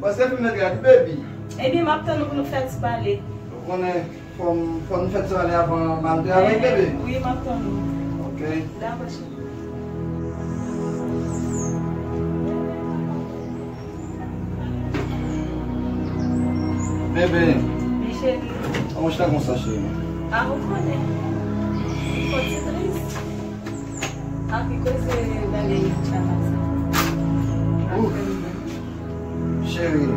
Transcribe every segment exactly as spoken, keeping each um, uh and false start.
Pase pou mèt gad, baby. Ebyen, m ap tann ou pou nou fè ti pale. Ou konnen, fò m, fò nou fè ti pale avan m al travay, bebe. Wi, m ap tann ou. Ok. Dakò, cheri. Bebe. Wi, cheri. Kòman w ta konsa, cheri? A, ou konnen. Fò ti tris. Anpi koze bagay yo chama sa. Ouf. Cheri,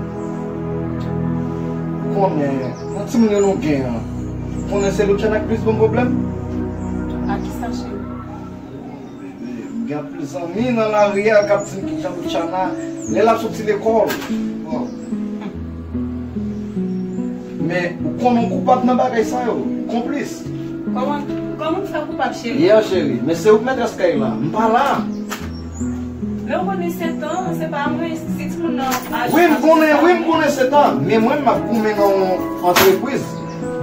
ou konnen, nan timoun yo nou gen an, ou konnen se Luciana ki plis ban m pwoblèm? A kisa, cheri? M gen anpil zanmi nan lari a k ap di m kijan Luciana, lè l ap soti lekòl. Bon. Men, ou konnen w koupab nan bagay sa yo, ou konplis. Kòman, kòman m fè koupab, cheri? Yeah, cheri, men se ou k mètrès kay la, m pa la. Men ou konnen se tan, se pa mwen, si timoun nan aji. Wi, m konnen, wi, m konnen se tan, men mwen, m ap goumen nan yon antrepriz.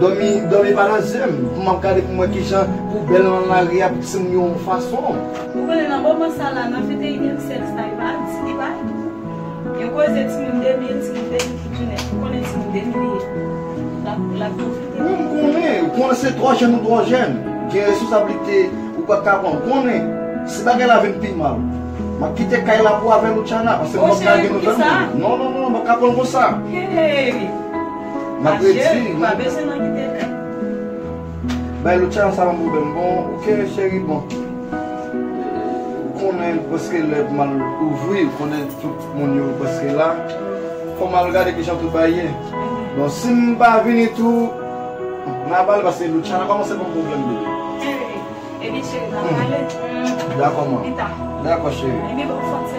Dòmi, dòmi pa nan zye m, pou m ap gade pou m wè kijan poubèl nan lari a pou timoun yo yon fason. Ou konnen nan moman sa la, nan venteyinyèm syèk sa, li pa, li pa Yon koze timoun de mil, timoun de mil tout jounen. Ou konnen timoun de mil li ye. L ap, l ap pwofite. Wi, m konnen. Ou konnen se twò jèn ou twò jèn. Gen responsablite ou pa ka pran. Ou konnen, si bagay la vin pi mal, m ap kite kay la pou avè Luciana, paske m p ap ka gen nou tann. Non, non, non, non, m p ap ka pran l konsa. Hey! M ap redi, ou pa bezwen nan kite kay. Bay Luciana sa ban m pwoblèm. Bon, ok, cheri, bon. Ou konnen prèske lè pou m al ouvri, ou konnen tout moun yo prèske la. Fò m al gade kijan tout bagay ye. Bon, si m pa vini tou, m ap al pase Luciana kòmanse ban m pwoblèm deja. Ebyen, cheri, n ap pale. Dakò, man. Pita. Dakò, cheri. Ebyen, bon, fòk se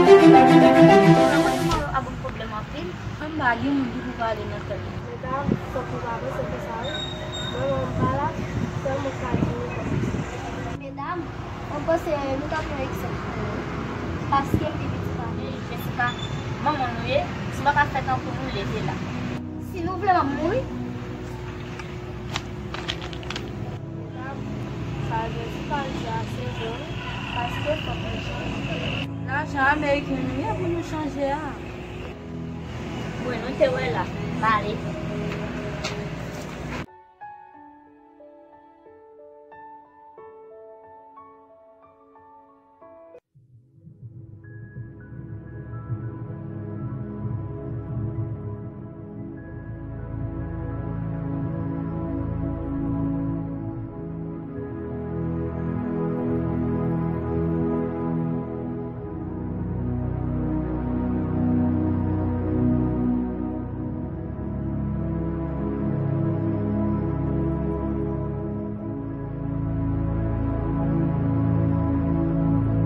Mwen, mwen, mwen, ap gen pwoblèm anpil. Anba, gen moun ki pou pale nan tèt mwen. Medam, fòk nou pa panse konsa, wi. Mwen menm m pa la, sèl moun k ka di nou konsa. Medam, mwen panse nou ta pran egzanp sou mwen, paske m pi piti pase nou. Jessica, manman nou ye, si nou pa ka fè tankou nou, leve la. Si nou vle m ap mouri. Medam, sa Jessica di a se vre, wi, paske fòk nou chanje. Lajan ameriken nou ye pou nou chanje a. Wi, nou te wè la. M ale.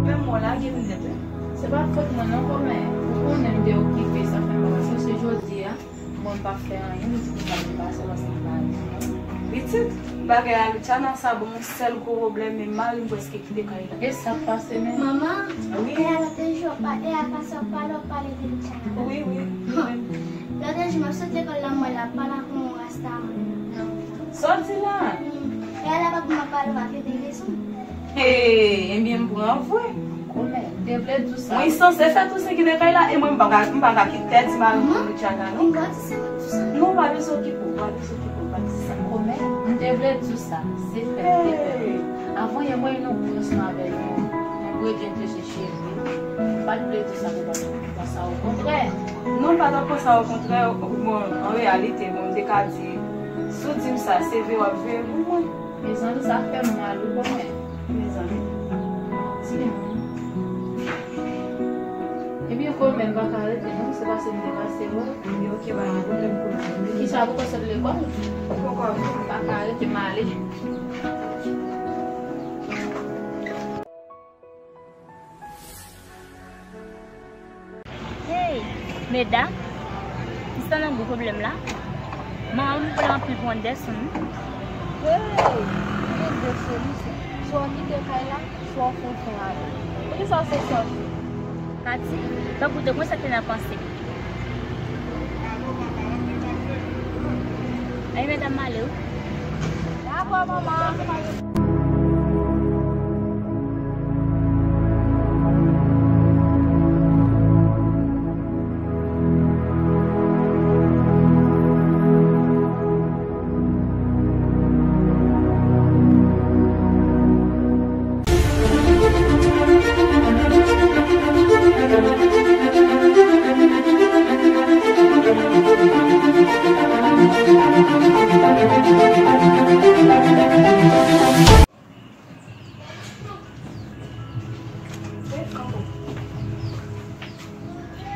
Menm mwen lage m nèt, wi. Se pa fòt mwen non, kòmè. Ou konnen m te okipe, sa fè m pa pase. Se jodi a, mwen m pa fè anyen, m di pou m pa pase paske m pa anyen. Pitit, bagay a Luciana sa ban m yon sèl gwo pwoblèm, men mari m prèske kite kay la. E sa k pase menm? Manman, wi. E a lòt jou w ap pa-, e a pase w ap pale, w ap pale de Luciana. Wi, wi. Lòt jou m ap sot lekòl la, m wè l ap pale ak yon rasta nan, nan wout la. Sa w di la? Wi. E a la papa m ap pale, w ap gen rezon. Hey, ebyen m pran vre. Kòmè, m te vle di w sa. Mwen sanse fè Toussaint kite kay la, e mwen m pa ka, m pa ka kite tèt di mari m pou Luciana, non. Non, pa bezwen okipe w, pa bezwen okipe w, pa di sa. Kòmè, m te vle di w sa, se fèt, se fèt. Avan yè mwen, yon gwo ansanm avè yon, yon gwo djèn te chèche m. M pa t vle di w sa pou w pa t konsa, okontrè. Non, m pa t ap konsa, okontrè, bon, an reyalite, bon, m te ka di, si w di m sa, se vre w ap veye pou mwen. Mezanmi, sa fè m mal, wi, kòmè. Mezanmi. Timoun. Ebyen, kòmè, m pa ka rete, non, se paske m te pase wè w. Ebyen, ok, pa gen pwoblèm, kòmè. Kisa, poko sot lekòl? Poko. M pa ka rete, m ale. Hey, medam, m santi nan gwo pwoblèm la. Manman m gen pwoblèm anpil pou Anderson, wi. Hey, li gen de solisyon. Swa w kite kay la, swa w fè yon fen avè l. Poukisa w se sòti? Kati, tankou te konsa te nan panse m. Ay, medam, m ale wi. Dakò, manman.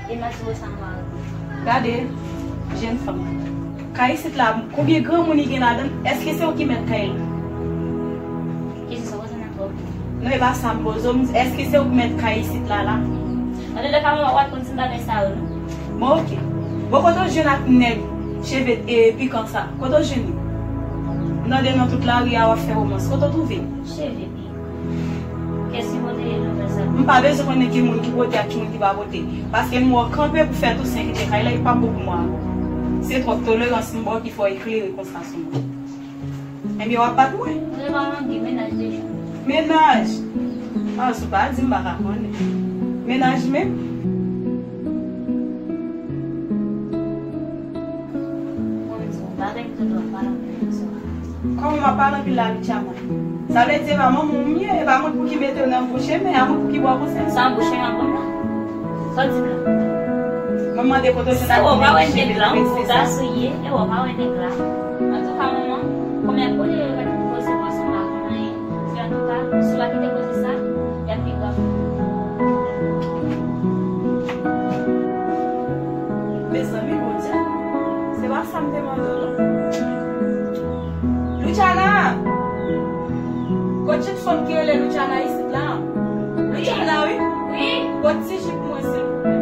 E m ap di w sa anba. Gade, jenn fanm. Kay isit la, konbyen granmoun li gen ladan l? Èske se ou ki mèt kay la? Kisa sa, ou santi twòp? Non, e pa sa m poze w, m di, èske se ou ki mèt kay isit la, la? Nan de ka, mwen pa konn si m pa gen sa yo, non. Bon, oke. Bon, kote w jwenn ak nèg cheve, e, pikan sa? Kote w jwenn li? M tande nan tout lari a, w ap fè womans. Kote w twouve l? Cheve pikan. Kiyès ki pote nouvèl sa? M pa bezwen konnen ki moun ki pote ak ki moun ki pa pote. Paske m wè w kanpe pou fè Tousen kite kay la, e pa bon pou mwen ankò. Se twòp tolerans m ba w ki fè w eklere konsa sou mwen. Ebyen, w ap bat mwen. Ou te pa mande mennaj deja. Mennaj? Ah, si w pa di, m pa ka konnen. Mennaj menm? Mwen menm, se yon bagay ki te dwe pale anpil nan sou. Kòman m ap pale anpil la, Luciana? Sa vle di e pa manman w m ye, e pa mwen pou ki mete w nan bon chemen, a mwen pou ki ba w konsèy. Sa bon chemen an konn la? Sa w di m la? Mwen mande kote w jwenn ak nèg cheve princesa. Se ou pa wè nèg la, ou gason ye, e ou pa wè nèg la. Antouka, manman, konbyen kote yo pa t poze bò sou m la, konn anyen. Epi antouka, si w pa kite koze sa, y ap pi grav. Mezanmi, Bondye, se pa sa m te mande w, non. Luciana! Kot jèn fanm ki rele Luciana isit la? Luciana, wi. Wi. Kot ti jip mwen, silvouplè.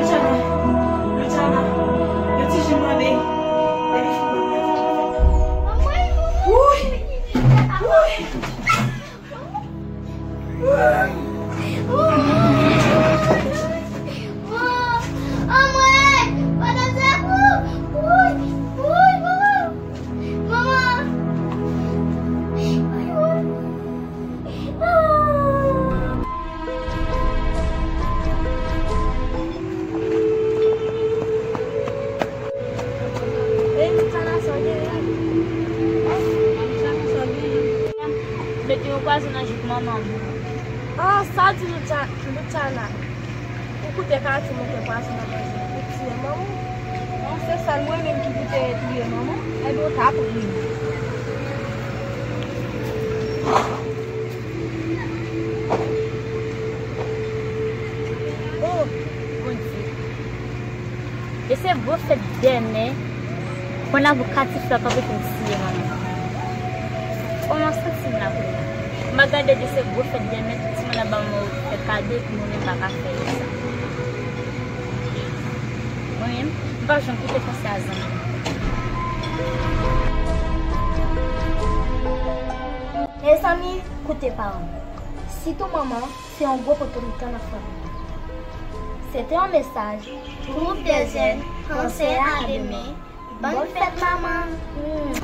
Luciana, Luciana, yon ti ji m mande. Depi fin mwen fè. Wouy! Wouy! Mete yon pwason nan jip manman m. Ah, sa di Lucia-, Luciana. Ou koute ka di mete pwason nan manje pou tiye manman. Non, se sèl mwen menm ki pou te touye manman. Ebyen, ou t ap ri. Oh, Bondye. E se gwo fèt dèmen, konn avoka ti flè kanpe pou l tiye manman. Kòman santi m la kounye a? M ap gade de se gwo fèt dèmen, ti moun ap ban mwen fè kado, epi mwen menm m pa ka fè yo sa. Mwen menm, m p ap janm kite konsa zanmi. Mezanmi, koute pawòl. Sitou manman, se yon gwo potomitan nan fanmi an. Se te yon mesaj pou gwoup de jèn kansè a demen. Bòn fèt manman! Hmm,